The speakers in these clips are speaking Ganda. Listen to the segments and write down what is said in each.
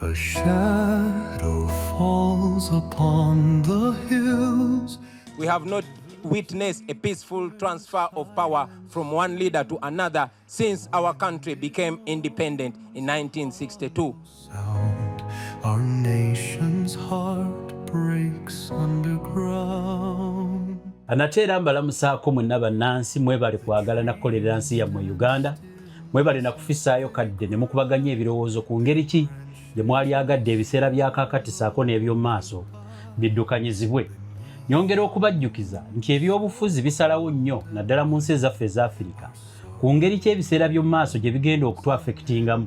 A shadow falls upon the hills. We have not witnessed a peaceful transfer of power from one leader to another since our country became independent in 1962. Sound, our nation's heart breaks underground. Nate era mbalamusaako mwenna bannansi. Mwebale kwagala nakukolerera nsi yammwe Uganda. Mwebale nakufisaayo kadde ne mukubaganya ebirowoozo ku ngeri ki gye mwalyagadde ebiseera bya kaakati saako n'eby'omu maaso biddukanyizibwe. Nyongera okubajjukiza nti ebyobufuzi bisalawo nnyo, naddala mu nsi ezaffe eza Afirika, ku ngeri ki ebiseera by'omu maaso gye bigenda okutwaffectingamu,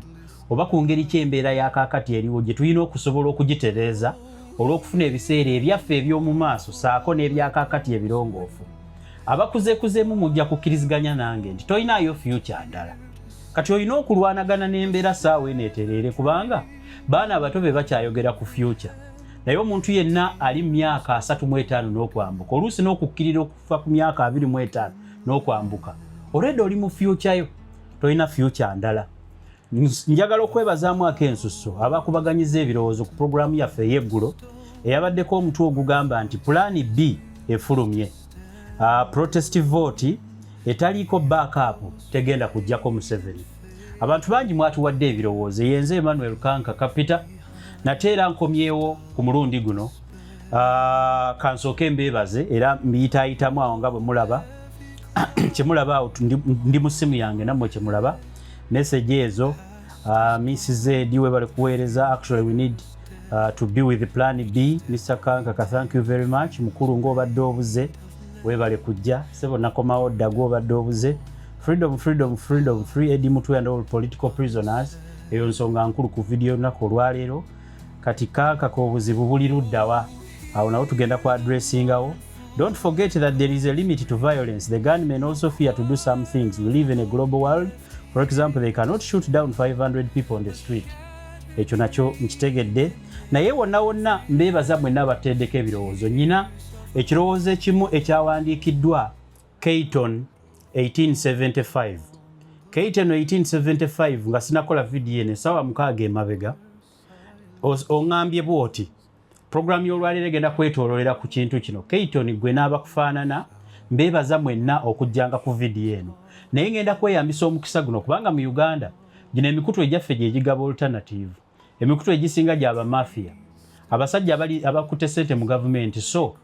oba ku ngeri ki embeera ya kaakati eriwo gye tulina okusobola okugitereeza olw'okufuna ebiseera ebyaffe eby'omu maaso saako n'ebyakaakati ebirongoofu. Abakuzekuzeemu mujja kukkiriziganya nange nti tolinaayo future ndala. Kati olina okulwanagana n'embeera saawa eno etereere, kubanga baana abato be bakyayogera ku future, naye omuntu yenna ali mu myaka 35 n'okwambuka, oluusi n'okukkirira okufa ku myaka 25 n'okwambuka, olwedde oli mu future yo, tolina future ndala. Njagala okwebazaamu ak'ensusso abakubaganyiza ebirowoozo ku puroguramu yaffe ey'eggulo eyabaddeko omutwe ogugamba nti Plan B efulumye. Protest vote etaliiko backup tegenda kujjako Museveni. Abantu bangi mwatuwadde ebirowoozo. Yenze Emmanuel Kanka Kapita, nate era nkomyewo ku mulundi guno. Kansooke mbeebaze era mbiyitaayitamu awo nga bwe mulaba kyemulaba awo. Ndi mu simu yange, nammwe kyemulaba message ezo. Miss Zed, webale kuweereza. Actually, we need to be with plan B. Mr Kankaka, thank you very much. Mukulu, ng'obadde obuze, webale kujja. Sebo, nakomawo dda, gw'obadde obuze. Freedom, freedom, freedom, free Eddie Mutwe and all political prisoners. Eyo nsonga nkulu ku vidiyo olunaku olwaleero. Kati Kankaka, obuzibu buli luddawa? Awo nawo tugenda ku addressingawo. Don't forget that there is a limit to violence. The gunmen also fear to do some things. We live in a global world. For example, they cannot shoot down 500 people on the street. Ekyo nakyo nkitegedde, naye wonna wonna mbeebaza mwenna abateddeko ebirowoozo. Nyina ekirowoozo ekimu ekyawandiikiddwa Kayton 1875. Kayton 1875, nga sinakola vidiyo eno essaawa 6 emabega, oŋŋambye bw'oti: puroguramu y'olwaleero egenda kwetoololera ku kintu kino. Kayton, gwe n'abakufaanana, mbeebaza mwenna okujjanga ku vidiyo eno, naye ngenda kweyambisa omukisa guno kubanga mu Uganda gino emikutu egyaffe gye gigaba alternative. Emikutu egisinga gyabamafiya, abasajja abali abakutte sente mu gavumenti, so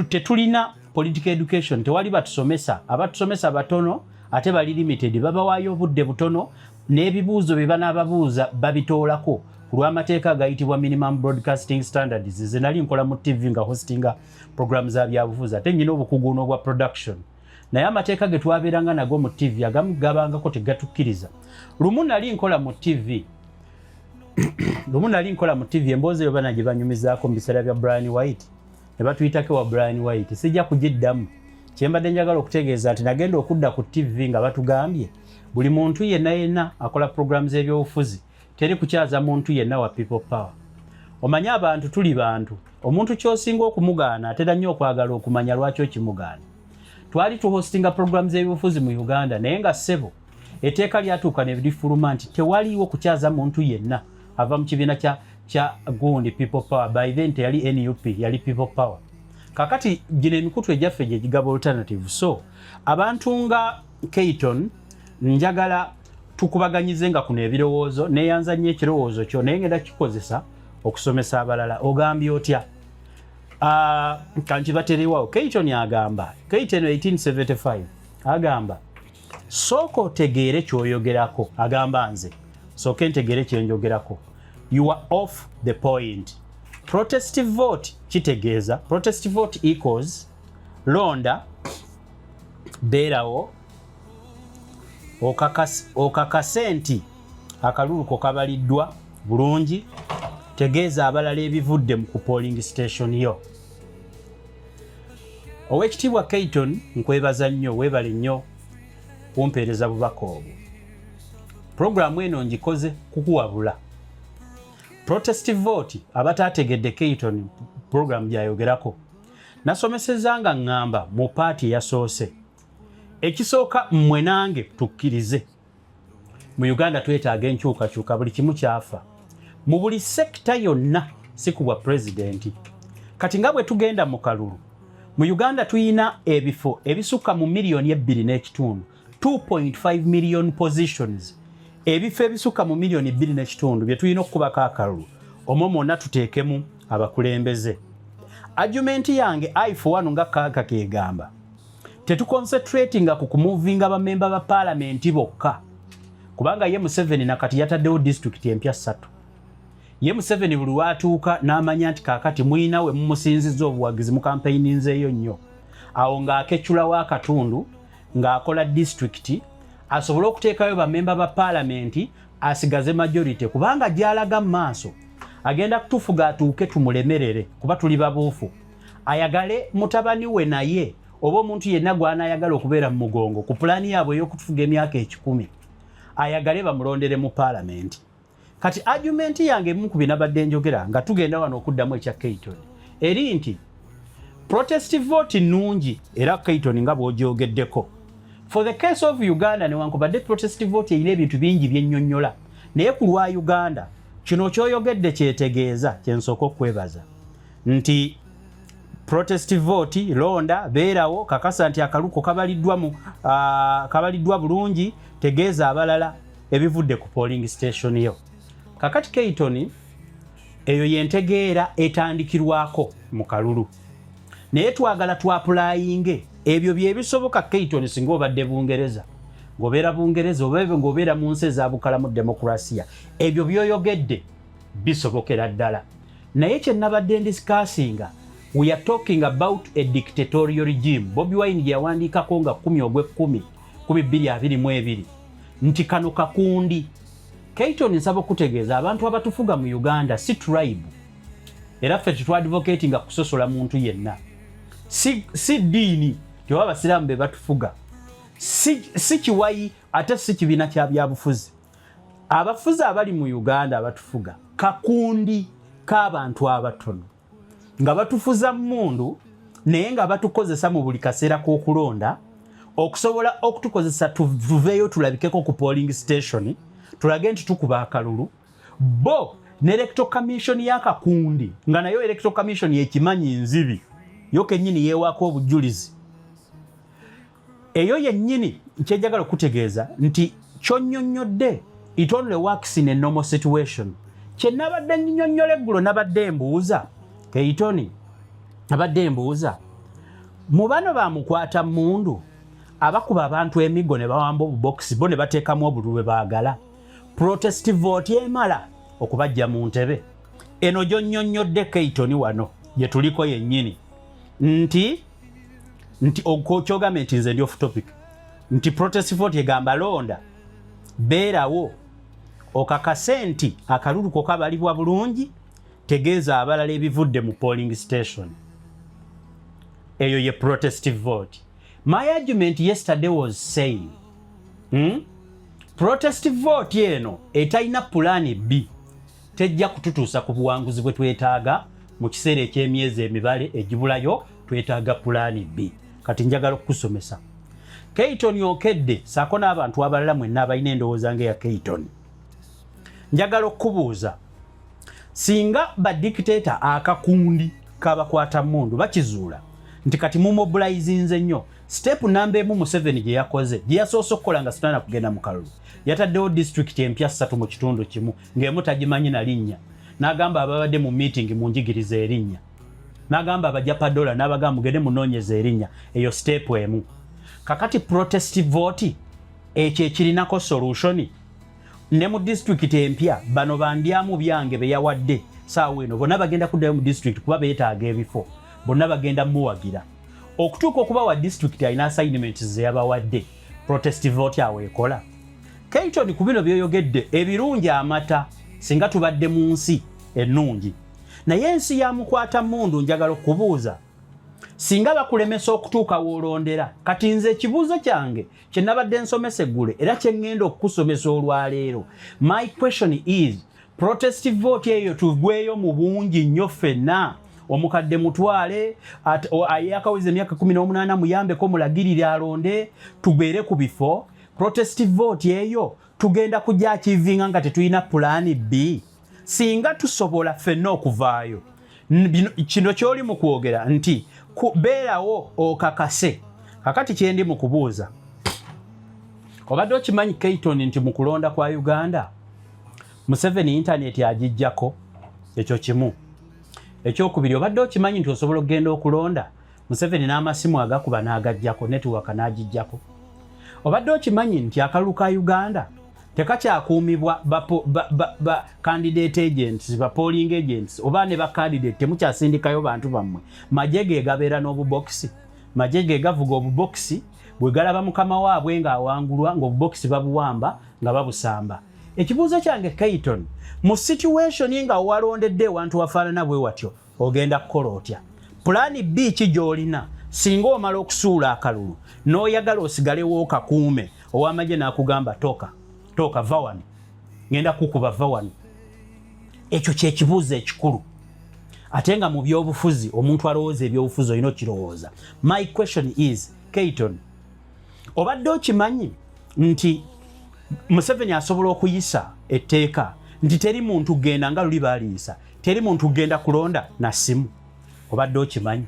tetulina political education. Tewali batusomesa, abatusomesa batono ate bali limited, babawaayo obudde butono n'ebibuuzo bye banaababuuza babitoolako ku lw'amateeka agayitibwa minimum broadcasting standards. Nze nali nkola mu TV nga hostinga program za byabufuzi, ate nyina obukugu n'obwa production, naye amateeka ge twabeeranga nago mu TV agamu gabangako tegatukkiriza. Lumu nali nkola mu TV, emboozi eyo bana gye banyumizaako mu biseera bya Brian White, ne batuyitako wa Brian White. Sijja kugiddamu. Kyembadde njagala okutegeeza nti nagenda okudda ku TV nga batugambye buli muntu yenna yenna akola programu z'ebyobufuzi teri kukyaza muntu yenna wa People Power. Omanye abantu tuli bantu, omuntu ky'osinga okumugaana atera nnyo okwagala okumanya lwaki okimugaana. Twali tuhostinga programu z'ebyobufuzi mu Uganda, naye nga ssebo etteeka lyatuuka ne lifuluma nti tewaliiwo kukyaza muntu yenna ava mu kibiina kya gundi People Power. By then teyali NUP, yali People Power. Kakati gino emikutu egyaffe gye gigaba alternative, so abantu nga Kayton njagala tukubaganyize nga kuno ebirowoozo. Neyanza nnyo ekirowoozo kyo, naye ngenda kikozesa okusomesa abalala. Ogambye otya? Kankibaterewawo. Kayton agamba, Kayton 1875 agamba, sooka otegeere kyoyogerako. Agamba nze sooke ntegeere kyenjogerako. You are off the point. Protest vote kitegeeza, protest vote equals londa, beerawo, okakase nti akalulu ko kabaliddwa bulungi, tegeeza abalala ebivudde mu ku polling station yo. Owekitiibwa Kayton, nkwebaza nnyo, weebale nnyo kumpeereza bubaka obwo. Puroguramu eno ngikoze kukuwabula. Protest vote, abataategedde Kayton puroguramu gyayogerako, nasomeseza nga ŋŋamba mu part eyasoose. Ekisooka, mmwe nange tukkirize mu Uganda twetaaga enkyukakyuka. Buli kimu kyafa. Mu buli sector yonna, si ku bwa pulezidenti. Kati nga bwe tugenda mu kalulu mu Uganda, tuyina ebifo ebisukka mu miliyoni 2.5, 2.5 million positions, ebifo ebisukka mu miliyoni 2.5 bye tulina okukubako akalulu, omwo mwonna tuteekemu abakulembeze. Argument yange ifo wano nga kaaka kegamba, tetuconcentratinga ku kumuvinga bamemba ba paalamenti bokka, kubanga ye Museveni nakati yataddewo disitulikiti empya ssatu. Ye Museveni buli lwatuuka n'amanya nti kaakati muyina we mumusinzizza obuwagizi, mu kampeyini nnyo awo ng'akeculawo akatundu ng'akola disitulikiti asobole okuteekayo bamemba ba paalamenti, asigaze majority, kubanga gy'alaga mu maaso agenda kutufuga atuuke tumulemerere, kuba tuli babuufu. Ayagale mutabani we naye oba omuntu yenna gw'anaayagala okubeera mu mugongo ku pulaani yaabwe ey'okutufuga emyaka 100, ayagale bamulondere mu paalamenti. Kati argument yange emu ku binabadde njogera nga tugenda wano okuddamu ekya Keiton eri nti protest vote nnungi, era Keiton nga bw'ogyogeddeko, for the case of Uganda, newankubadde protest vote erina ebintu bingi byennyonnyola, naye ku lwa Uganda kino kyoyogedde kyetegeeza kyensooka okwebaza nti protest vote, londa, beerawo, kakasa nti akaluko kabaliddwa mu kabaliddwa bulungi, tegeeza abalala ebivudde ku polling station yo. Kakati Keiton, eyo yentegeera etandikirwako mu kalulu, naye twagala twapplyinge ebyo byebisoboka. Keiton, singa obadde Bungereza, ng'obeera Bungereza oba ng'obeera mu nsi ezabukalamu demokrasiya, ebyo byoyogedde bisobokera ddala. Naye kye nabadde ndiscussinga, we are talking about a dictatorial regime. Bobi Wine gye yawandiikako nga 10 ogw'ekkumi 2022 nti kano kakundi. Keiton, nsaba okutegeeza abantu abatufuga mu Uganda si tribe, era ffe tetwadvocatinga kusosola muntu yenna, si ddiini tyoba abasiraamu be batufuga, si kiwayi, ate si kibiina kya byabufuzi. Abafuzi abali mu Uganda abatufuga kakundi k'abantu abatono nga batufuza mundu, naye nga batukozesa mu buli kaseera k'okulonda okusobola okutukozesa tuveeyo tulabikeko ku polling station, tulage nti tukuba akalulu. Bo ne Electoral Commission y'akakundi, nga nayo Electoral Commission yekimanyi nzibi, yo kennyini yeewaako obujulizi. Eyo yennyini kyenjagala okutegeeza nti kyonnyonnyodde, it only works in a normal situation. Kye nabadde nnyonnyola eggulo, nabadde mbuuza Keitoni, nabadde mbuuza mu bano bamukwata mundu abakuba abantu emiggo ne bawamba obubokisi, bo ne bateekamu obululu bwe baagala, protest vote emala okubajja mu ntebe eno gyonnyonnyodde Keitoni wano gye tuliko yennyini, nti okyogambe nti nze ndi off topic, nti protest vote egamba londa, beerawo, okakase nti akalulu ko kabalibwa bulungi, tegeeza abalala ebivudde mu polling station. Eyo ye protest vote. My argument yesterday was saying, Protest vote eno etalina pulaani B tejja kututuusa ku buwanguzi bwe twetaaga mu kiseera eky'emyezi emibale egibulayo. Twetaaga pulaani B. Kati njagala okukusomesa, Keiton Okedde, saako n'abantu abalala mwenna abalina endowooza ng'eya Keiton. Njagala okukubuuza, singa badictator akakundi kabakwata mundu bakizuula nti kati mumobilizinze nnyo, step namba emu Museveni gye yakoze, gye yasoose okukola nga sitana kugenda mu kalulu, yataddewo disitulikiti empya ssatu mu kitundu kimu, ng'emu tagimanyi na linnya, n'agamba ababadde mu meeting, "Munjigiriza erinnya," n'agamba abajapadola, n'abagamba, "Mugende munoonyeza erinnya." Eyo step emu. Kakati protest vote ekyo ekirinako solution ne mu disitulikiti empya, bano bandyamu byange be yawadde saawa eno bonna bagenda kuddayo mu disitulikiti kuba beetaaga ebifo, bonna bagenda muwagira okutuuka okubawa disitulikiti alina assignment ze yabawadde. Protest vote awo ekola. Keiton, ku bino byoyogedde ebirungi amata, singa tubadde mu nsi ennungi, naye ensi ya mukwata mundu. Njagala okubuuza, singa bakulemesa okutuuka woolondera, kati nze ekibuuzo kyange kye nabadde nsomesa eggule era kye ŋŋenda okukusomesa olwaleero, my question is, protest vote eyo tugweyo mu bungi nnyo ffenna, omukadde mutwale, ayakaweza emyaka 18 muyambeko, mulagirire alonde, tubeere ku bifo, protest vote eyo tugenda kujja achievinga nga tetulina pulaani B? Singa tusobola ffenna okuvaayo, kino kyoli mu kwogera nti beerawo okakase. Kakati kyendi mu kubuuza, obadde okimanyi, Kayton, nti mu kulonda kwa Uganda Museveni intaneti agijjako? Ekyo kimu. Ekyokubiri, obadde okimanyi nti osobola okugenda okulonda, Museveni n'amasimu agakuba n'agajjako, network n'agijjako? Obadde okimanyi nti akalulu ka Uganda tekakyakuumibwa ba candidate agents, ba polling agents, oba ne ba candidate? Temukyasindikayo bantu bammwe. Magye ge gabeera n'obubokisi, magye ge gavuga obubokisi. Bwe galaba mukama waabwe ng'awangulwa, ng'obubokisi babuwamba nga babusamba. Ekibuuzo kyange, Kayton, mu situation nga walondedde ewantu wafaanana bwe watyo, ogenda kukola otya? Plan B ki gy'olina singa omala okusuula akalulu n'oyagala osigalewo okakuume, ow'amagye n'akugamba, "Toka, toka, va wano, ngenda kukuba, va wano"? Ekyo kyekibuuzo ekikulu. Ate nga mu byobufuzi, omuntu alowooza ebyobufuzi olina okirowooza. My question is, Kayton, obadde okimanyi nti Museveni asobola okuyisa etteeka nti teri muntu genda, nga luli baaliyisa, teri muntu genda kulonda na simu? Obadde okimanyi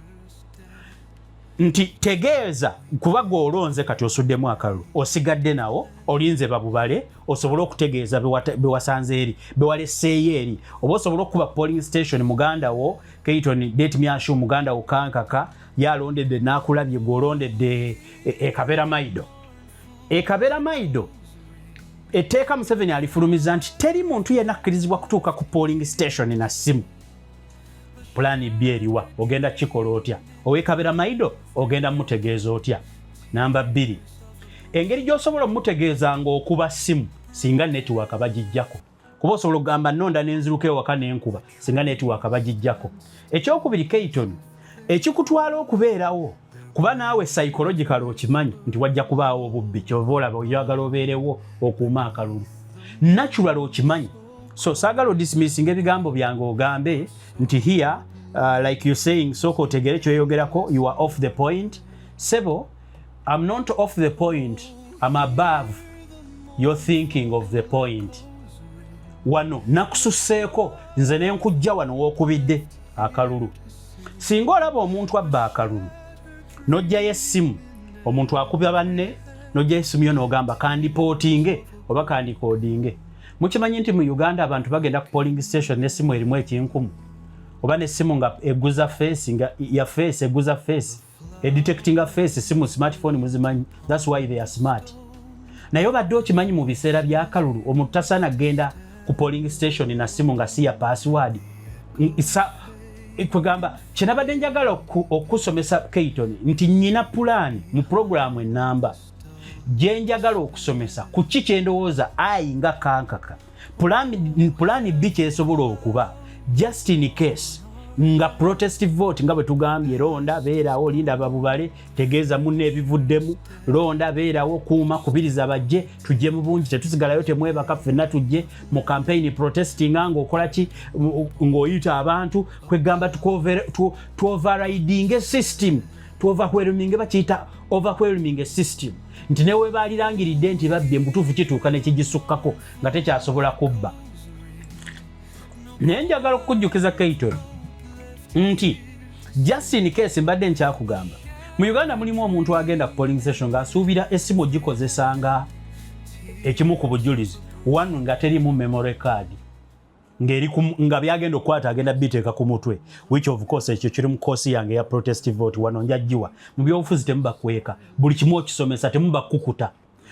nti, tegeeza, kuba gwe olonze kati osuddemu akalulu, osigadde nawo, olinze babubale osobole okutegeeza bewasanze eri, bewaleseeyo eri, oba osobole okukuba polling station muganda wo Kayton det myashu, muganda wo Kankaka yalondedde nakulabye gweolondedde ekabera maido, ekabera maido. Etteeka Museveni alifulumiza nti teri muntu yenna akkirizibwa kutuuka ku polling station na ssimu. Plan B eriwa? Ogenda kikola otya? Owekabera maido ogenda mutegeeza otya? Namba 2, engeri gy'osobola omutegeeza ng'okuba simu singa network bagijjako, kuba osobola okugamba nonda nenziruka ewaka nenkuba singa network bagijjako. Ekyokubiri, Kayton, ekikutwala okubeerawo, kuba naawe psychological okimanyi nti wajja kubaawo obubbi, kyova olaba oyagala obeerewo okuuma akalulu. Natural okimanyi. So saagala odismissinga ebigambo byange ogambe nti here, like you saying, sooka otegere kyoyogerako, you are off the point. Sebo, I'm not off the point, I'm above your thinking of the point. Wano nakususseeko nze nenkujja wano wookubidde akalulu. Singa olaba omuntu abba akalulu n'ojjayo essimu, omuntu akuba banne, n'ojjayo essimu yo n'ogamba kandipootinge oba kandikodinge. Mukimanyi nti mu Uganda abantu bagenda ku polling station n'essimu erimu ekinkumu, oba n'essimu nga eguza face, nga ya face, eguza face, edetectinga face? Simu smartphone muzimanyi, that's why they are smart. Naye obadde okimanyi mu biseera by'akalulu omuntu tasaana kugenda ku polling station na simu nga si ya password? Kwegamba kyenabadde njagala okusomesa, Kayton, nti nyina pulaani mu puroguramu enamba gye njagala okusomesa ku ki kyendowooza ayi nga Kankaka plan B kyesobola okuba just in case nga protest vote, nga bwe tugambye, londa, beerawo, linda babubale, tegeeza munno ebivuddemu, londa, beerawo, kuuma, kubiriza bajje, tujje mu bungi, tetusigalayo, temwebaka, ffenna tujje mu campaign protestinga ng'okola ki, ng'oyita abantu. Kwegamba tuoverridinge system, tuoverwhelming, bakiyita overwhelming system, nti newe baalirangiridde nti babbye, mubutuufu kituuka nekigisukkako nga tekyasobola kubba. Naye njagala okukujjukiza, Kayton, nti just in case, mbadde nkyakugamba, mu Uganda mulimu omuntu agenda ku polling station ng'asuubira essimu ogikozesa nga ekimu ku bujulizi, one nga terimu memory card, ng'eri nga byagenda okukwata agenda biteeka ku mutwe, which of course ekyo kiri mu course yange ya protest vote. Wano njajjiwa mu byobufuzi temuba kweka, buli kimu okisomesa, temuba kukuta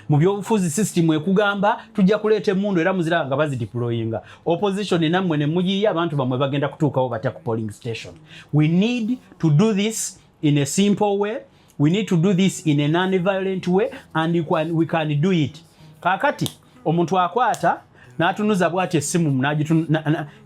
mu byobufuzi. System ekugamba tujja kuleeta emundu, era muziraba nga bazideployinga. Opposition nammwe ne muyiiya, abantu bammwe bagenda kutuukawo batya ku polling station? We need to do this in a simple way, we need to do this in a non-violent way, and we can do it. Kaakati omuntu akwata n'atunuza bw'ati essimu,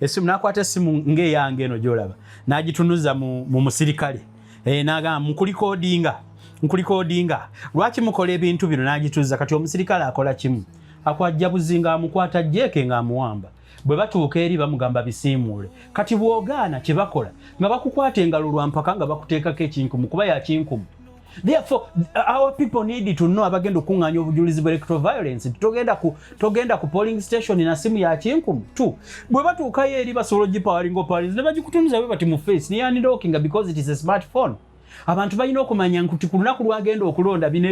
essimu n'akwata essimu ng'eyange eno gy'olaba, n'agitunuza mu musirikale, n'agamba, "Nkulikodinga, nkulikodinga, lwaki mukola ebintu bino?" N'agituza. Kati omusirikale akola kimu, akwajja buzinga, amukwata jeeke ng'amuwamba. Bwe batuuka eri bamugamba, "Bisiimuule." Kati bw'ogaana, kye bakola nga bakukwata engalo lwampaka, nga bakuteekako ekinkumu, kuba ya kinkumu. Therefore our people need to know, abagenda okuŋŋaanya obujulizi bwa electoral violence, togenda ku polling station na simu ya kinkumu tu. Bwe batuukayo eri basobola ogipoweringa opoweringa ne bagikutunuza bwe bati mu face ne unlockinga, because it is a smartphone. Abantu balina okumanya nti ku lunaku lwagenda okulonda, bino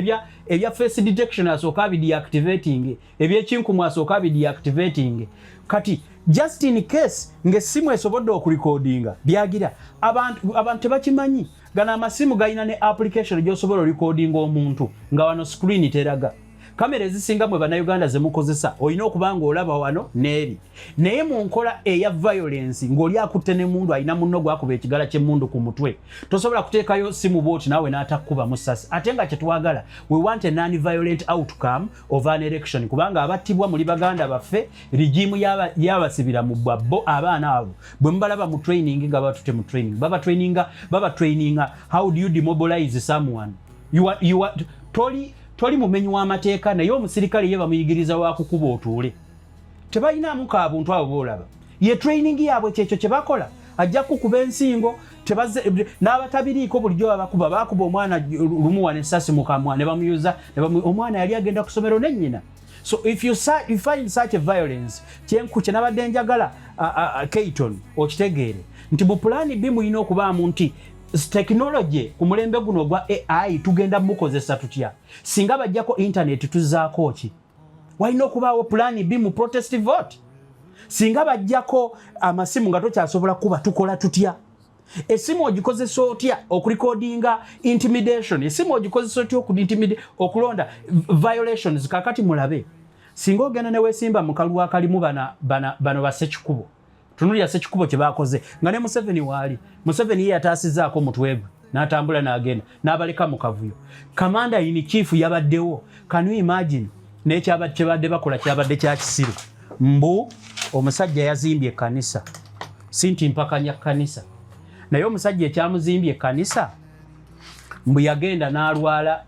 ebya face detection asooka abideactivating, ebyekinkumu asooka abideactivating. Kati just in case ng'essimu esobodde okurecordinga byagira, abantu tebakimanyi, gano amasimu galina ne application gy'osobola orecordinga omuntu nga wano screen teraga. Kamera ezisinga mwe Bannayuganda zemukozesa, olina okuba nga olaba wano n'eri. Naye mu nkola eya violence, ng'oli akutte n'emmundu, alina munno gwakuba ekigala ky'emmundu ku mutwe, tosobola kuteekayo simu bwoti naawe n'atakkuba mu ssasi. Ate nga kyetwagala, we want a non-violent outcome of an election, kubanga abattibwa muli baganda baffe. Regime y'abasibira mu bwabbo. Abaana abo bwe mubalaba mu training, nga batute mu training, baba traininga how do you demobilize someone. You are, toli mumenyi w'amateeka, naye omusirikale ye bamuyigiriza wakukuba otuule. Tebalinaamu ka buntu abo boolaba. Ye training yaabwe kyekyo kye bakola. Ajja kukuba ensingo n'abatabiriiko. Bulijjo babakuba, bakuba omwana lumuwa n'essasi mu kamwa ne bamuyuza. Omwana yali agenda ku ssomero ne nnyina. So if you find such a violence, kyenku kye nabadde njagala Kayton okitegeere nti mu plan B mulina okubaamu nti technology ku mulembe guno ogwa AI tugenda mukozesa tutya? Singa bajjako internet, tuzaako ki? Walina okubaawo plan B mu protest vote. Singa bajjako amasimu nga tokyasobola kuba, tukola tutya? Esimu ogikozesa otya okurecordinga intimidation? Esimu ogikozesa otya okulonda violations? Kakati mulabe, singa ogenda newesimba mu kalulu akalimu bano basekikubo, tunulira Sekikubo kye bakoze nga ne Museveni waali. Museveni ye yataasizaako mutwe gwe n'atambula n'agenda n'abaleka mu kavuyo. Commander in chief yabaddewo. Can you imagine? Nekyabadde bakola kyabadde kya kisiru. Mbu omusajja yazimbye ekkanisa. Si nti mpakanya kkanisa, naye omusajja ekyamuzimbye ekkanisa, mbu yagenda n'alwala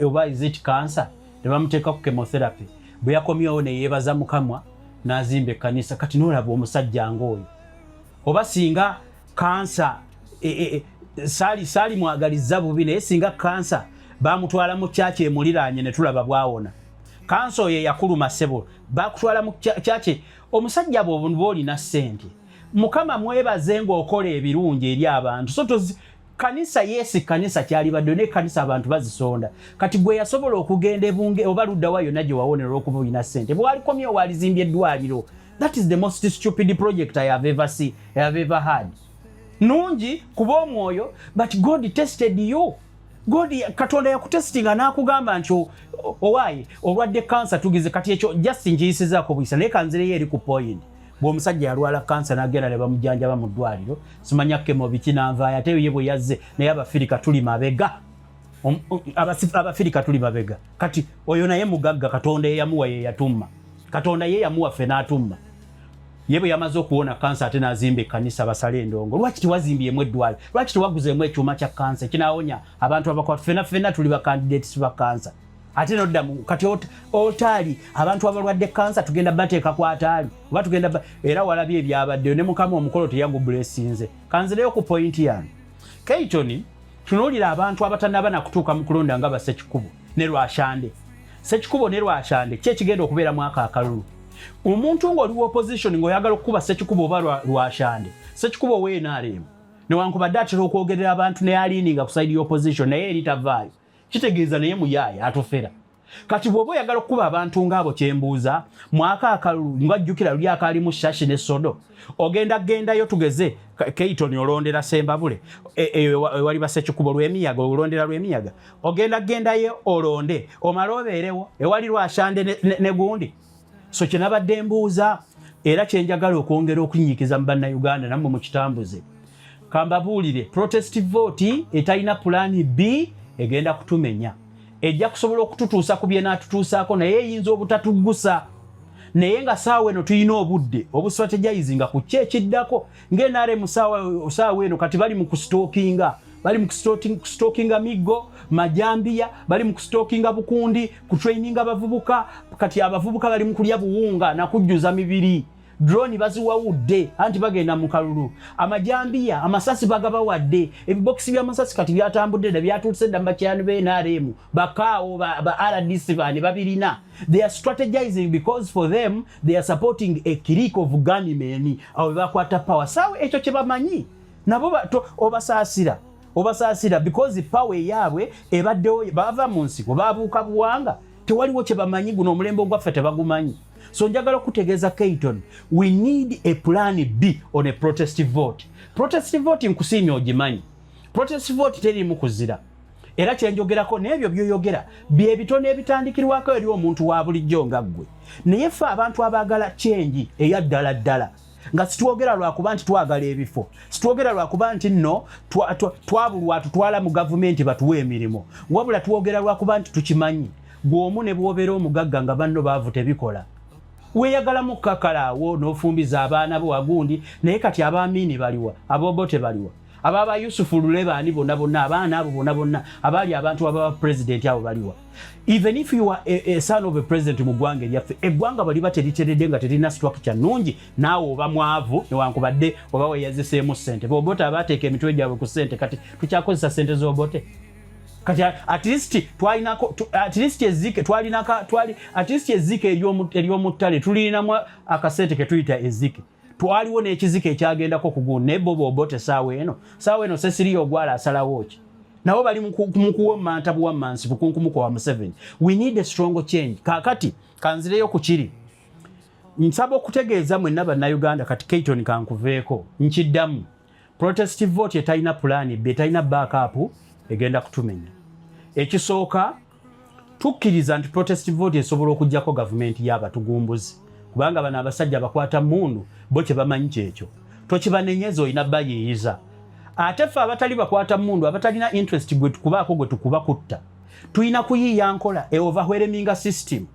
oba is it cancer, ne bamuteeka ku chemotherapy. Bwe yakomyewo ne yeebaza Mukama n'azimba ekkanisa. Kati noolaba omusajja ng'oyo, oba singa kansa saali mwagalizza bubi, naye singa kansa bamutwala mu kyaki emuliraanye ne tulaba bwawona kansa oyo eyakuluma, ssebo, bakutwala mu kyaki. Omusajja bw'oba olina ssente, Mukama mwebaze ng'okola ebirungi eri abantu. So kanisa, yes, kanisa kyalibadde, naye kanisa abantu bazisonda. Kati gwe yasobola okugenda ebunge oba luddawa yonna gye wawonera olw'okuba olina ssente, bwalikomyewo walizimbye eddwaliro. That is the most stupid project I have ever seen, I have ever had. Nungi kuba omwoyo, but God tested you. God, Katonda yakutestinga n'akugamba nti owaaye olwadde kansa tugize. Kati ekyo just nkiyisizaako buyisa, naye kanzireyo eri ku point. Bw'omusajja yalwala kansa n'agenda ne bamujjanjaba mu ddwaliro, simanya chemo biki, nanvaayo. Ate ye bwe yazze, naye Abafirika tuli mabega. Abafirika tuli mabega. Kati oyo naye mugagga. Katonda yeyamuwa, ye yatumma. Katonda ye yamuwa, ffe n'atumma. Ye bwe yamaze okuwona kansa, ate n'azimba ekkanisa basale endongo. Lwaki tewazimbyemu eddwaliro? Lwaki tewaguzeemu ekyuma kya kansa ekinaawonya abantu abakwata? Ffenna ffenna tuli ba candidates ba kansa. Ate noddamu kati otaali abantu abalwadde kansa tugenda bateeka ku ataali oba tugenda era walabye ebyabaddeyo ne Mukama omukolo teyagubulesinze. Kanzireyo ku point yange, Keitoni. Tunuulira abantu abatannaba nakutuuka mu kulonda nga Basekikubo ne Lwashande. Sekikubo ne Lwashande ki ekigenda okubeera mu ako akalulu? Omuntu ng'oli wa opposition ng'oyagala okukuba Sekikubo oba Lwashande, Sekikubo wa NRM, newankubadde atera okwogerera abantu ne aliininga ku side opposition, naye eri tavaayo, kitegeeza naye muyaaya atufera. Kati bw'oba oyagala okukuba abantu ng'abo, kyembuuza, mwaka akalulu nga jjukira luli akaalimu Shashi ne Sodo, ogenda gendayo tugeze Keitoni olondera Sembabule, eyo ewali Basekikubo, Lwemiyaga olondera Lwemiyaga, ogenda gendayo olonde omale obeerewo ewali Lwashande ne gundi. So kyenabadde mbuuza era kyenjagala okwongera okunyiikiza mu Bannayuganda, nammwe mukitambuze, kambabuulire, protest vote etalina plan B egenda kutumenya. Ejja kusobola okututuusa ku byenaatutuusaako, naye eyinza obutatugusa. Naye nga saawa eno tulina obudde obustrategizinga ku ki ekiddako. Nga NRM saawa eno kati bali mu kustockinga, bali mu kustockinga miggo, majambiya, bali mu kustockinga bukundi, kutraininga bavubuka. Kati abavubuka bali mu kulya buwunga nakujjuza mibiri. Drone baziwawudde anti bagenda mu kalulu. Amajambiya, amasasi bagabawadde. Ebibokisi by'amasasi kati byatambudde dda, byatuuse dda mu bakyani ba NRM, bakaawo ba RDC bani babirina. They are strategizing because for them they are supporting a clique of gunmen. Abo bebakwata power. Sawa ekyo kye bamanyi nabo obasaasira, obasaasira because power eyaabwe ebaddewo, bava mu nsiko, babuuka buwanga, tewaliwo kye bamanyi. Guno omulembe ogwaffe tebagumanyi. So njagala okutegeeza Kayton, we need a plan B on a protest vote. Protest vote nkusiimye ogimanyi. Protest vote teriimu kuzira, era kyenjogerako n'ebyo byoyogera byebitono ebitandikirwako eri omuntu wa bulijjo nga ggwe. Naye ffe abantu abaagala change eya ddala ddala, nga sitwogera lwakuba nti twagala ebifo, sitwogera lwakuba nti nno twabulwa tutwala mu gavumenti batuwe emirimu, wabula twogera lwakuba nti tukimanyi gw'omu ne bw'obeera omugagga nga banno baavu tebikola. Weeyagalamu kakalaawo n'ofumbiza abaana bo wagundi. Naye kati abaamiini baliwa? Abobote baliwa? Ababa Yusufu Lule baani? Bonna bonna abaana abo bonna bonna abaali abantu ababa pulezidenti abo baliwa? Even if you are a son of a president mu ggwanga eryaffe, eggwanga bwe teriteredde nga terina structure nnungi, naawe oba mwavu newankubadde oba weeyaziseemu ssente. Bobote abateeka emitwe gyabwe ku ssente, kati tukyakozesa ssente z'Obote. Kati at least twalinako at least ezike twalinaka twali at least ezike ery'omuttale tulinamu akasente ke tuyita ezike. Twaliwo n'ekizike ekyagendako kugundi. Naye bo Bobote saawa eno Cecilia Ogwala asalawo ki? Nabo bali mu kuwomanta buwammansi bukunkumuko wa Museveni. We need a strong change. Kaakati kanzireyo ku kiri nsaba okutegeeza mwenna Bannayuganda. Kati Kayton, kankuveeko nkiddamu. Protest vote etalina plan B, etalina backup, egenda kutumenya. Ekisooka, tukkiriza nti protest vote esobola okugjako gavumenti y'abatugumbuzi, kubanga bano abasajja bakwata mundu bo kye bamanyi kyekyo, tokibanenyeza, olina bayiiyiza. Ate ffe abatali bakwata mundu, abatalina interest gwe tukubaako gwe tukuba kutta, tulina kuyiiya nkola e overwhelming system.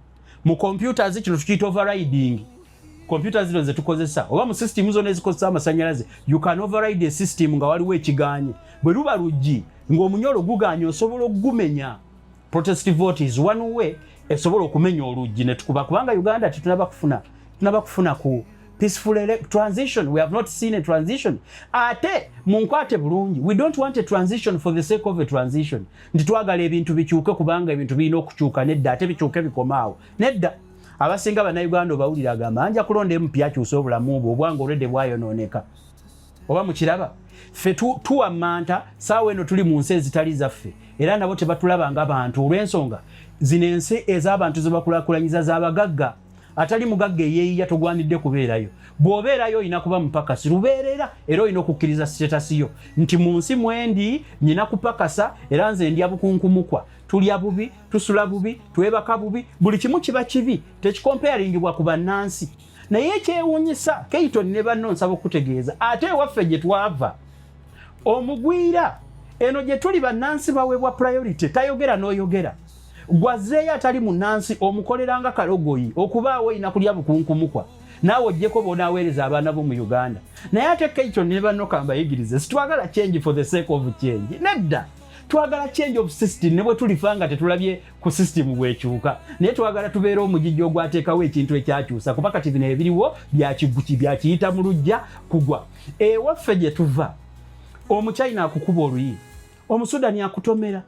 Mu computers kino tukiyita overriding. Computer zino zetukozesa oba mu system zonna ezikozesa amasanyalaze, you can override a system nga waliwo ekiganye. Bwe luba luggi ng'omunyolo guganye, osobola okugumenya. Protest vote is one way esobola okumenya oluggi netukuba, kubanga Uganda tetunaba kufuna, tunaba kufuna ku peaceful transition. We have not seen a transition. Ate munkwate bulungi, we don't want a transition for the sake of a transition, nti twagala ebintu bikyuke kubanga ebintu birina okukyuka. Nedda. Ate bikyuke bikomaawo? Nedda. Abasinga Bannayuganda obawulira agamba, "Nja kulonda MP akyusa obulamu bwe." Obwange olwedde bwayonooneka. Oba mukiraba, ffe tuwammanta. Saawa eno tuli mu nsi ezitali zaffe, era nabo tebatulaba nga bantu, olw'ensonga zino ensi ez'abantu ze bakulaakulanyiza z'abagagga. Atali mugagga eyeeyiya togwanidde kubeerayo. Bw'obeerayo olina kuba mupakasi lubeerera, era olina okukkiriza status yo nti mu nsi mwendi nyina kupakasa, era nze ndya bukunkumukwa, tulya bubi, tusula bubi, twebaka bubi, buli kimu kiba kibi, tekikompeyaringibwa ku bannansi. Naye ekyewuunyisa, Keiton ne banno, nsaba okutegeeza, ate ewaffe gye twava omugwira eno gye tuli bannansi baweebwa priority. Tayogera n'oyogera gwazeeyo atali munnansi omukoleranga kalogoyi. Okubaawo olina kulya bukunkumukwa, naawe oggyeko bonaaweereza abaana bo mu Uganda. Naye ate Keiton ne banno kambayigirize, sitwagala change for the sake of change. Nedda, twagala change of system. Ne bwe tulifa nga tetulabye ku system bwekyuka, naye twagala tubeere omugigi ogwateekawo ekintu ekyakyusa, kuba kati bino ebiriwo byakiguki byakiyita mu lujja kugwa. Ewaffe gye tuva, Omuchina akukuba oluyi, Omusudani akutomera,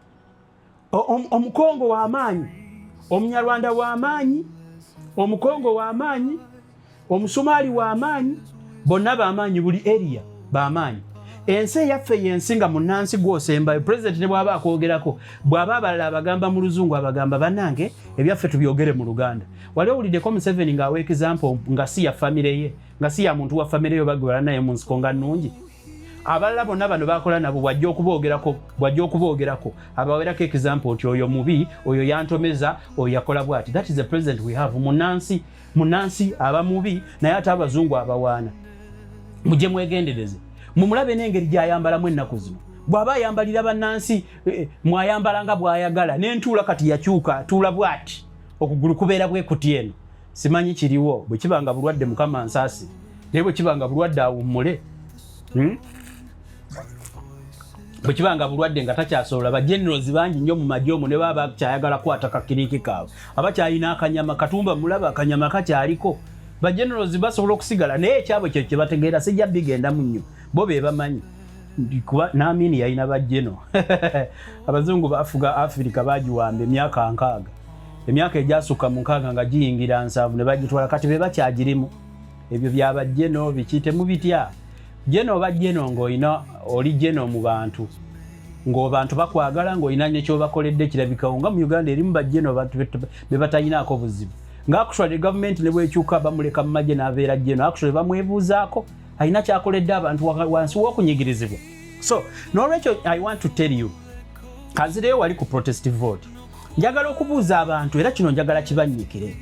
Omukongo w'amaanyi, Omunyarwanda w'amaanyi, Omukongo w'amaanyi, Omusomaali w'amaanyi, bonna b'amaanyi, buli area b'amaanyi. Ensi eyaffe yensi nga munnansi gwosembayo. Pulezidenti ne bw'aba akwogerako, bw'aba abalala abagamba mu Luzungu, abagamba, "Bannange, ebyaffe tubyogere mu Luganda." Wali owuliddeko Museveni ng'awa example nga si ya famire ye, nga si ya muntu wa famire yo bagwala naye mu nsiko nga nnungi? Abalala bonna bano bakola nabo, bwajja okuboogerako abawerako example nti oyo mubi, oyo yantomeza, oyo yakola bwati. That is the president we have. Munansi, munansi aba mubi, naye ate abazungu abawaana. Mujje mwegendereze, mumulabe n'engeri gy'ayambalamu ennaku zino. Bw'aba ayambalira bannansi, mwayambala nga bw'ayagala n'entuula. Kati yakyuka, atuula bw'ati, okugulu kubeera bwe kuti. Eno simanyi kiriwo. Bwe kiba nga bulwadde, Mukama nsaasi, naye bwe kiba nga bulwadde awummule, Bwe kiba nga bulwadde nga takyasobola, ba generals bangi nnyo mu magye omwo ne baba bakyayagala kukwata kakiriki kaabwe, abakyalina akanyama. Katumba mulaba akanyama kakyaliko. Ba generals basobola okusigala, naye ekyabwe kye kyebategeera. Sijja bigendamu nnyo, bo be bamanyi, kuba n'Amini yalina ba general. Abazungu bafuga Afirika, bagiwamba emyaka 60, emyaka egyasukka mu 60 nga giyingira 70 ne bagitwala. Kati be bakyagirimu. Ebyo byaba general biki, temubitya. General oba general, ng'olina oli general mu bantu, ng'obantu bakwagala, ng'olina nekyobakoledde kirabikawo. Nga mu Uganda erimu ba general bantu be batayinaako buzibu, nga actually gavumenti ne bwekyuka bamuleka mu magye n'abeera general. Actually bamwebuuzaako, alina kyakoledde abantu wansi w'okunyigirizibwa. So n'olwekyo I want to tell you, kanzireyo wali ku protest vote. Njagala okubuuza abantu, era kino njagala kibannyikire.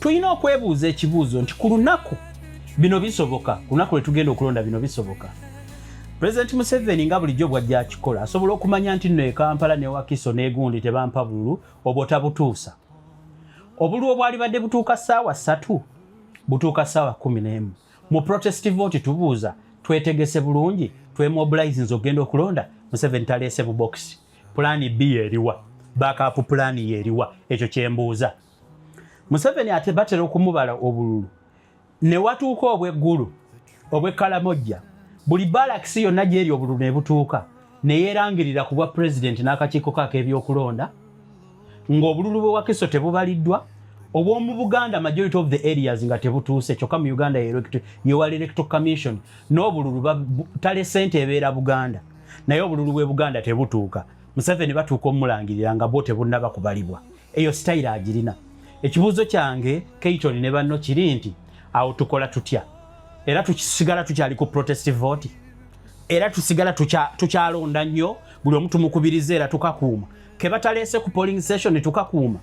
Tulina okwebuuza ekibuuzo nti ku lunaku bino bisoboka, ku lunaku lwe tugenda okulonda bino bisoboka? President Museveni nga bulijjo bwajja akikola, asobola okumanya nti nno e Kampala ne Wakiso n'egundi tebampa bululu, obwo tabutuusa. Obululu obwali badde butuuka ssaawa 3 butuuka ssaawa 11. Mu protest vote tubuuza, twetegese bulungi? Twemobilizinze okugenda okulonda? Museveni taleese bubokisi. Plan B eriwa? Backup plan yeriwa? Ekyo kyembuuza. Museveni ate batera okumubala obululu ne watuuka obweggulu obwekkalamojja, buli balakisi yonna gyeri obululu ne butuuka, ne yeerangirira ku bwa pulezidenti n'akakiiko ke ak'ebyokulonda ng'obululu bwe Wakiso tebubaliddwa, obw'omu Buganda, majority of the areas, nga tebutuuse. Kyokka mu Uganda yewala Electoral Commission n'obululu tale sente ebeera Buganda, naye obululu bwe Buganda tebutuuka. Museveni batuuka omulangirira nga bwo tebunnaba kubalibwa. Eyo sitayiro agirina. Ekibuuzo kyange, Keiton ne banno, kiri nti awo tukola tutya? Era tukisigala tukyali ku protest vote? Era tusigala tukyalonda nnyo? Buli omu tumukubiriza, era tukakuuma ke bataleese ku polling station? Tukakuuma,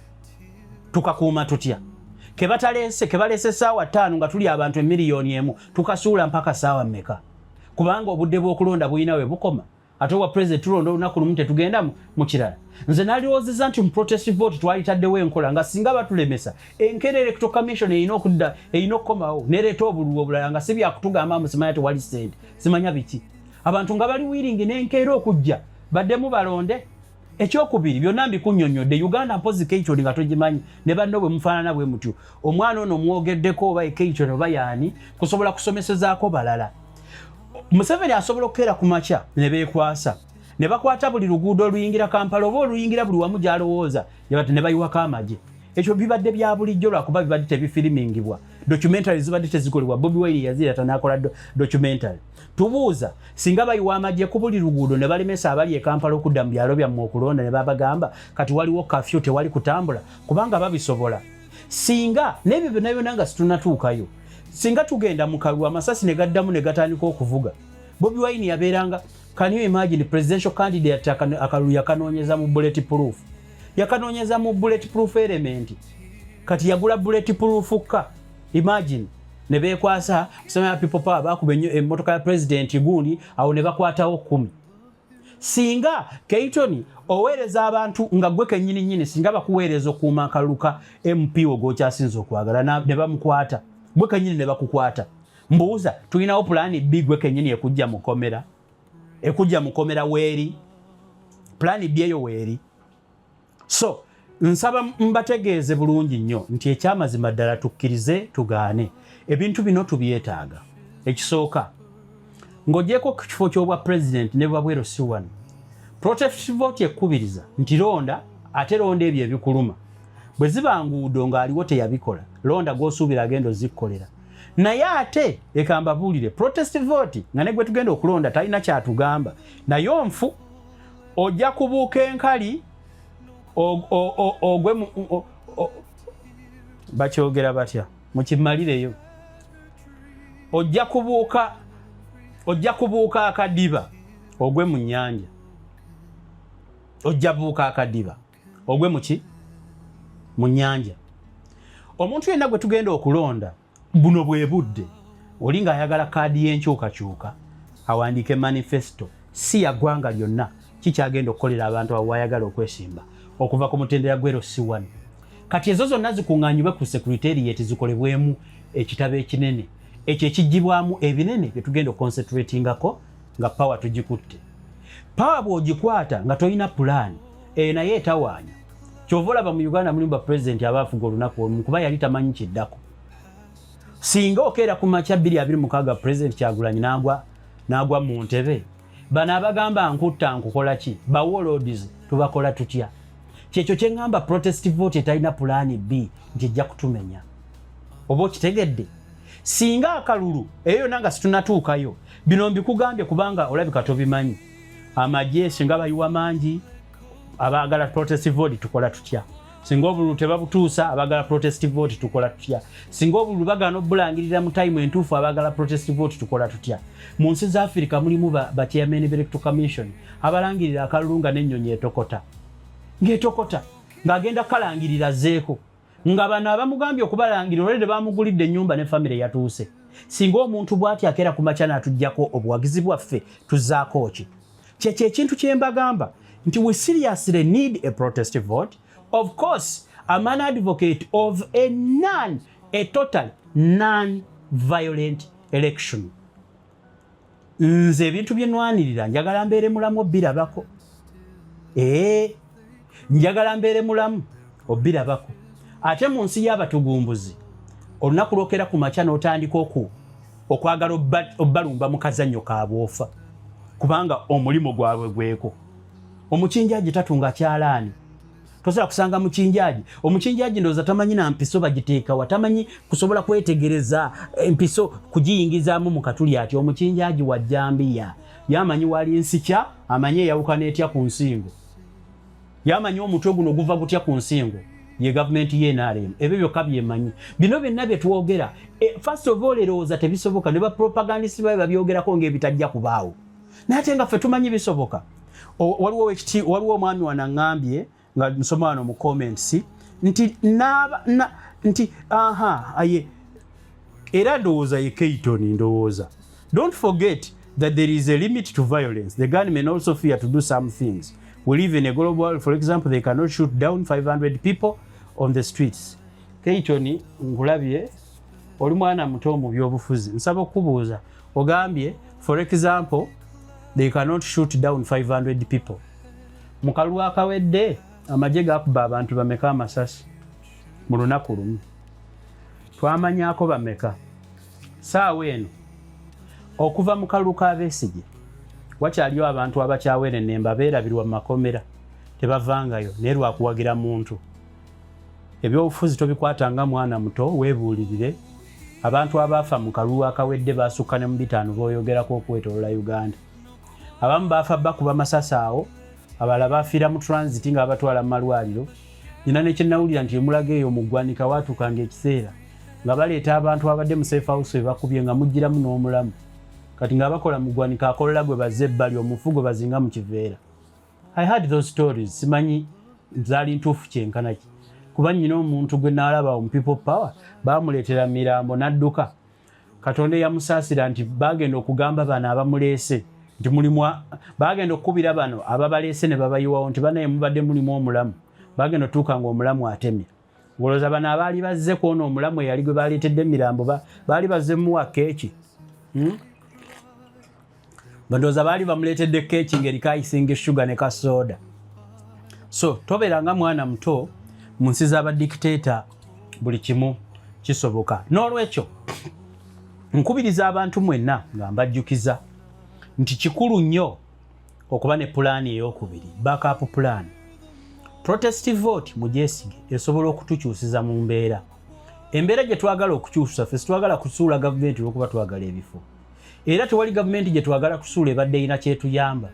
tukakuuma tutya ke bataleese, ke baleese essaawa 5 nga tuli abantu 1 million? Tukasuula mpaka saawa mmeka? Kubanga obudde bw'okulonda bulina we bukoma, ate obwa president tulonda olunaku lumu, tetugenda mu kirala. Nze naliowoozeza nti mu protest vote twalitaddewo enkola nga singa batulemesa enkeera, Electoral Commission erina okudda, erina okukomawo nereeta obululu obulala, nga si byakutugamba mbu simanya tewali ssente, simanya biki. Abantu nga bali willing n'enkeera okujja baddemu balonde. Ekyokubiri, byonna mbikunnyonnyodde. Uganda mpozi Keiton nga togimanyi ne banno bwe mufaanana bwe mutyo. Omwana ono mwogeddeko oba Keiton oba yaani kusobola kusomesezaako balala. Museveni asobola okukeera ku makya ne beekwasa ne bakwata buli luguudo oluyingira Kampala oba oluyingira buli wamu gy'alowooza ne bayiwako amagye. Ekyo bibadde bya bulijjo, lwakuba bibadde tebifirimingibwa, documentary zibadde tezikolebwa. Bobi Wine yazirata n'akola documentary. Tubuuza, singa bayiwa amagye ku buli luguudo ne balemesa abali e Kampala okudda mu byalo byammwe okulonda, ne babagamba kati waliwo kafyu, tewali kutambula, kubanga babisobola. Singa n'ebyo byonna byonna nga situnatuukayo, singa tugenda mu kalulu amasasi ne gaddamu ne gatandika okuvuga, Bobi Wine yabeeranga, can you imagine, presidential candidate akalulu yakanoonyeza mu bullet proof, yakanoonyeza mu bullet proof element. Kati yagula bullet proof ka, imagine, ne beekwasa kusema People Power bakuba emmotoka ya president gundi, awo ne bakwatawo 10. Singa Keiton oweereza abantu nga gwe kennyini nnyini, singa bakuweereza okuuma akalulu ka MP ogwokyasinza okwagala ne bamukwata, gwe kennyini ne bakukwata, mbuuza, tulinawo plan B gwe kennyini ekujja mukomera? Ekujja mukomera weeri? Plan B eyo weeri? So nsaba mbategeeze bulungi nnyo nti ekyamazima ddala, tukkirize tugaane, ebintu bino tubyetaaga. Ekisooka, ng'ogyeko ku kifo ky'obwa president ne bwabweru si wano, protest vote ekkubiriza nti londa, ate londa ebyo ebikuluma. Bwe ziba nguudo ng'aliwo teyabikola, londa gw'osuubira agenda ozikkolera. Naye ate leka mbabuulire, protest vote nga ne gwe tugenda okulonda talina kyatugamba, naye onfu ojja kubuuka enkali ogwe bakyogera batya, mukimalireyo, ojja kubuuka akadiba ogwe mu nnyanja. Ojja buuka akadiba ogwe muki? Mu nnyanja. Omuntu yenna gwe tugenda okulonda, buno bwe budde oli ng'ayagala kaadi y'enkyukakyuka awandiike manifesto, si ya ggwanga lyonna, kikyagenda okukolera abantu abo wayagala okwesimba okuva ku mutendera gw'e LC1. Kati ezo zonna zikuŋŋaanyibwe ku secretariat, zikolebwemu ekitabo ekinene, ekyo ekigibwamu ebinene bye tugenda oconcentratingako nga power tugikutte. Power bw'ogikwata nga tolina pulaani eyo, naye etawaanya. Kyova olaba mu Uganda mulimu bapulezidenti abaafuga olunaku olumu kuba yali tamanyi kiddako. Singa okeera ku makya 2026, President Kyagulanyi nagwa mu ntebe, bano abagamba nkutta nkukola ki, ba warlords, tubakola tutya? Kyekyo kyeŋŋamba, protest vote etalina plan B nti ejja kutumenya. Oba okitegedde? Singa akalulu eyo yonna nga situnatuukayo, bino mbikugambye kubanga olabika tobimanyi. Amagye singa bayiwa mangi, abaagala protest vote tukola tutya? Singa obululu tebabutuusa, abaagala protest vote tukola tutya? Singa obululu bagaana obulangirira mu time entuufu, abaagala protest vote tukola tutya? Mu nsi za Afirika mulimu ba chairman electoral commission abalangirira akalulu nga n'ennyonyi etokota, ng'etokota ng'agenda kalangirira zeeko, nga bano abamugambye okubalangirira olwedde bamugulidde ennyumba ne famire yatuuse. Singa omuntu bw'ati akeera ku makya n'atuggyako obuwagizi bwaffe, tuzzaako ki? Kyekyo ekintu kye mbagamba nti we seriously need a protest vote. Of course, I'm an advocate of a total non violent election. Nze ebintu bye nwanirira, njagala mbeere mulamu obirabako. Ee, njagala mbeere mulamu obirabako. Ate mu nsi y'abatugumbuzi, olunaku lwokera ku makya n'otandika okwagala obbalumba mu kazannyo kaabwofa, kubanga omulimu gwabwe gweko. Omukinjaji tatunga kyalaani, tosobola kusanga mukinjaji. Omukinjaji ndowooza tamanyi na mpiso bagiteekawa, tamanyi kusobola kwetegereza empiso kugiyingizaamu mu katuli. Ati omukinjaji wa jambiya yamanyi wali nsikya, amanyi eyawukana etya ku nsingo, yamanyi omutwe guno guva gutya ku nsingo. Ye gavumenti ye NRM ebyo byokka byemanyi. Bino byonna bye twogera, first of all, erowooza tebisoboka, ne bapropagandist babe babyogerako ng'ebitajja kubaawo, naye ate nga ffe tumanyi bisoboka. Waliwo omwami wano aŋŋambye nga nsoma wano mu comments nti nti aha aye era ndowooza ye Keiton. Ndowooza, don't forget that there is a limit to violence. The gunmen also fear to do some things. We live in a global world. For example, they cannot shoot down 500 people on the streets. Keiton, nkulabye oli mwana muto mu byobufuzi. Nsaba okubuuza, ogambye, for example, they cannot shoot down 500 people. Mu kalulu akawedde, amagye gakuba abantu bameka amasasi mu lunaku lumu? Twamanyako bameka? Saawa eno, okuva mu kalulu ka Besigye, wakyaliyo abantu abakyawerennemba beerabirwa mu makomera, tebavangayo, naye lwakuwagira muntu. Ebyobufuzi tobikwata nga mwana muto, weebuulirire. Abantu abaafa mu kalulu akawedde basukka ne mu 500 booyogerako okwetolola Uganda. Abamu baafa bakuba masasi awo, abalala bafiira mu transit nga babatwala mu malwaliro. Nina nekyenawulira nti emulaga eyo mu ggwanika waatuukanga ekiseera nga baleeta abantu abadde mu safe house ebakubye nga mugiramu n'omulamu. Kati nga bakola mu ggwanika, akolola gwe bazze ebbali, omufu gwe bazinga mu kiveera. I had those stories, simanyi zaali ntuufu kyenkana ki, kuba nnyina omuntu gwe naalaba mu People Power bamuleetera mirambo n'adduka. Katonda eyamusaasira nti bagenda okugamba bano abamuleese nti mulimu, bagenda okukubira bano ababaleese ne babayiwawo nti banaye mubadde mulimu omulamu. Bagenda otuuka nga omulamu atemye. Ngolooza bano abaali bazze kwona omulamu eyali gwe baleetedde emirambo baali bazze muwa keeki, Bandowooza baali bamuleetedde keeki ng'eriko icing sugar ne kasooda. So tobeeranga mwana muto mu nsi z'abadikiteeta, buli kimu kisoboka. N'olwekyo nkubiriza abantu mwenna nga mbajjukiza nti kikulu nnyo okuba ne pulaani eyokubiri, backup plan. Protest vote mugyesige, esobola okutukyusiza mu mbeera, embeera gye twagala okukyusa. Ffe sitwagala kusuula gavumenti olwokuba twagala ebifo, era tewali gavumenti gye twagala kusuula ebadde erina kyetuyamba.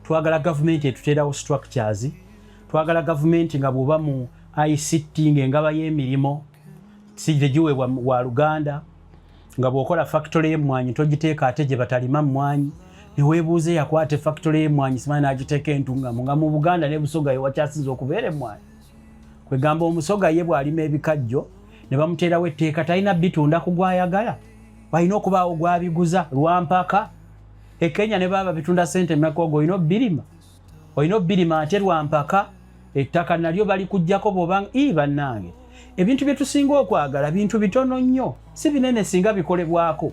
Twagala gavumenti etuteerawo structures. Twagala gavumenti nga bw'oba mu ICT, ng'engaba y'emirimu si tegiweebwa wa luganda, nga bw'okola factory y'emmwanyi togiteeka ate gye batalima mmwanyi, neweebuuza eyakwata efactory y'emmwanyi simanyi n'agiteeka Entungamu, nga mu Buganda ne Busoga yewakyasinza okubeera emmwanyi. Kwegamba Omusoga ye bw'alima ebikajjo ne bamuteerawo etteeka, talina bitunda ku gwayagala, balina okubaawo gwabiguza lwampaka. E Kenya ne baba bitunda sente meka, ogwo olina obirima, olina obirima ate lwampaka. Ettaka nalyo balikuggyako bw'obanga ii. Bannange, ebintu bye tusinga okwagala bintu bitono nnyo, si binene. Singa bikolebwako,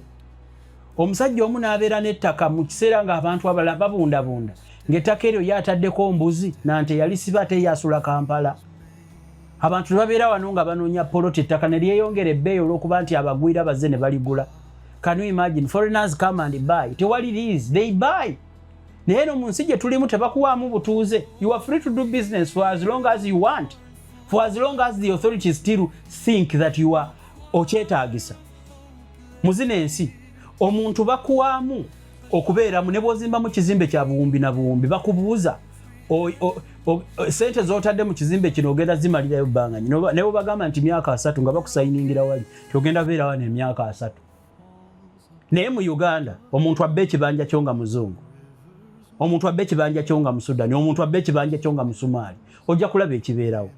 omusajja omu n'abeera n'ettaka mu kiseera ng'abantu abalala babundabunda, ng'ettaka eryo ye ataddeko mbuzi nante yalisiba, ate ye asula Kampala. Abantu tebabeera wano nga banoonya poloti, ettaka ne lyeyongera ebbeeyi olw'okuba nti abagwira bazze ne baligula. Can you imagine? Foreigners come and buy. Tewali lease, they buy. Naye eno mu nsi gye tulimu tebakuwaamu butuuze. You are free to do business for as long as you want, for as long as the authorities still think that you are okyetaagisa. Mu zino ensi omuntu bakuwaamu okubeeramu ne bw'ozimbamu kizimbe kya buwumbi na buwumbi, bakubuuza sente z'otadde mu kizimbe kino ogenda zimalirayo bbanga. Ne bwebagamba nti myaka 30, nga bakusayiningira wali ti ogenda beera wano emyaka 30. Naye mu Uganda omuntu abba ekibanja kyo nga muzungu, omuntu abba ekibanja kyo nga Musudani, omuntu abba ekibanja kyo nga Musumaali, ojja kulaba ekibeerawo.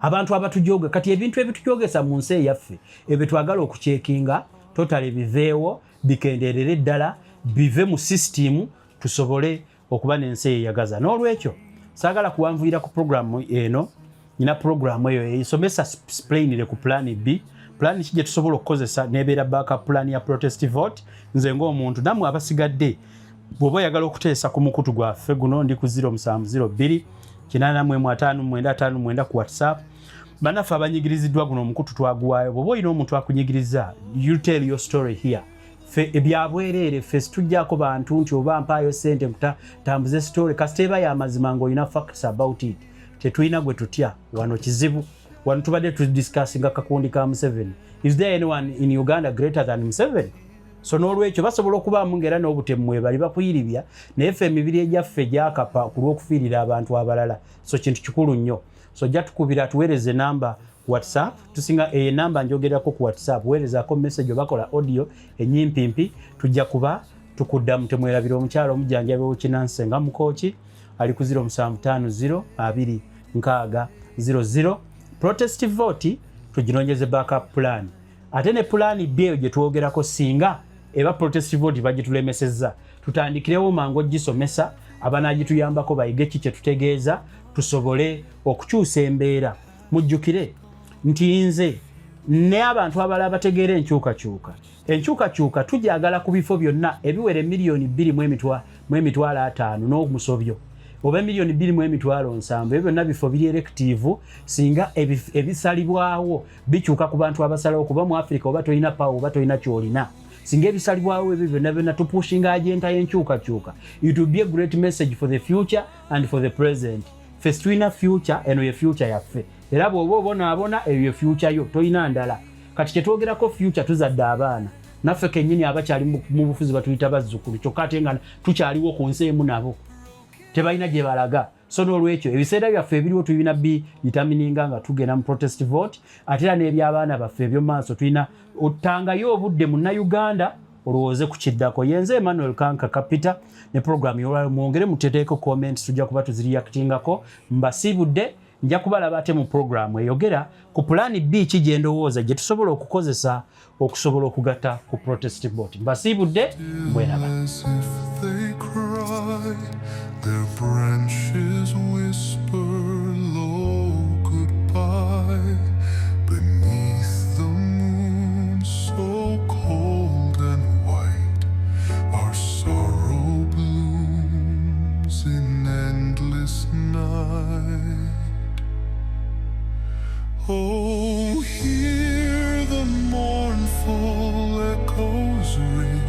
Abantu abatujoga kati ebintu ebitujogesa mu nsi eyaffe ebyo twagala okucheckinga totally, biveewo, bikendeerere ddala, bive mu sisitimu, tusobole okuba n'ensi eyeyagaza. N'olwekyo saagala kuwanvuyira ku puroguramu eno. Nyina puroguramu eyo esomesa plainly ku plan B. Plan ki gye tusobola okukozesa nebeera backup plan ya protest vote? Nze ng'omuntu, nammwe abasigadde, bw'oba oyagala okuteesa ku mukutu gwaffe guno, ndi ku 0702 8159 ku WhatsApp. Bannaffe abanyigiriziddwa, guno omukutu twaguwaayo. Bw'oba olina omuntu akunyigiriza, you tell your story here. Ffe ebyabwereere, ffe situjjako bantu nti oba mpaayo sente nkutambuze story, kasita eba yamazima ng'olina facts about it. Tetulina gwe tutya wano. Kizibu wano tubadde tudiscussinga kakundi ka Museveni. Is there anyone in Uganda greater than Museveni? So n'olwekyo basobola okubaamu ngaera n'obutemu mwebali bakuyiribya, naye ffe emibiri egyaffe gyakapa ku lw'okufiirira abantu abalala. So kintu kikulu nnyo. So ojja tukubira, tuweereze namba ku WhatsApp. Tusinga eyo enamba njogerako ku WhatsApp, weerezaako message obakola audio enyimpimpi, tujja kuba tukuddamu. Temwerabira omukyalo omujjanjabi w'ekinansi nga Mukooki ali ku 0750 2 6 00. Protest vote tuginoonyeze backup plan, ate ne plan B eyo gye twogerako, singa eba protest vote bagitulemesezza, tutandikirewo mangu ogisomesa abanagituyambako bayige ki kye tutegeeza, tusobole okukyusa embeera. Mujjukire nti nze ne abantu abalala bategeera enkyukakyuka. Enkyukakyuka tujagala ku bifo byonna ebiwera emiliyoni 2 mu 500,000 n'omusobyo, oba emiliyoni 2 mu 70,000. Ebyo byonna bifo biri elective. Singa ebisalibwawo bikyuka ku bantu abasalawo, kuba mu Africa oba tolina power oba tolina kyolina, singa ebisalibwawo ebyo byonna byonna tupushinga agenda y'enkyukakyuka, it will be a great message for the future and for the present. Ffe tulina future, eno ye future yaffe. Era bw'oba obonaabona, eyo ye future yo, tolina ndala. Kati kyetwogerako future, tuzadde abaana naffe kennyini abakyali mu bufuzi batuyita bazzukulu, kyokka ate nga tukyaliwo ku nsi emu nabo tebalina gye balaga. So n'olwekyo ebiseera byaffe ebiriwo tulina bi determininga nga tugenda mu protest vote, ate era n'ebyabaana baffe eby'omu maaso tulina otangayo obudde. Munnayuganda, olowooze ku kiddako. Yenze Emmanuel Kanka Kapita ne program yolwalo. Mwongere muteteeko comment, tujja kuba tuzireactingako. Mbasiibudde, nja kubalaba ate mu program eyogera ku plan B, ki gye ndowooza gye tusobola okukozesa okusobola okugatta ku protest vote. Mbasiibudde, mbweraba. As if they cry, their branches whisper low goodbye. Beneath the moon so cold and white, our sorrow blooms in endless night. Oh, hear the mournful echoes ring.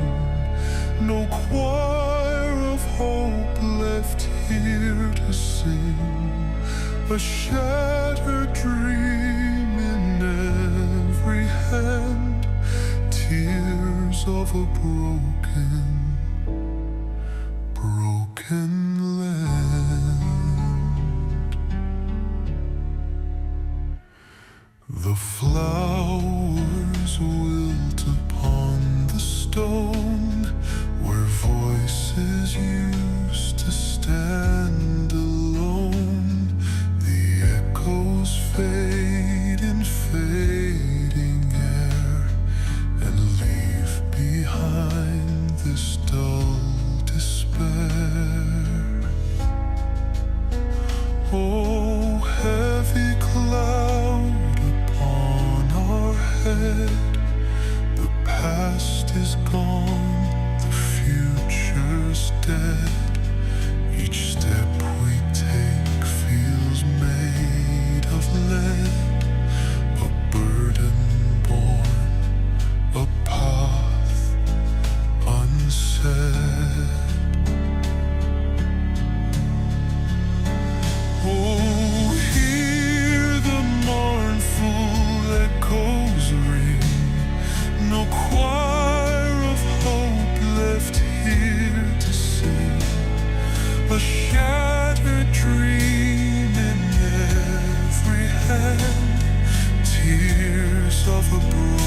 No choir of hope left here to sing. A shattered dream in every hand. Tears of a broken, broken land. The flowers wilt upon the stone where voices used to stand alone. The echoes fade in fading air and leave behind this of a broken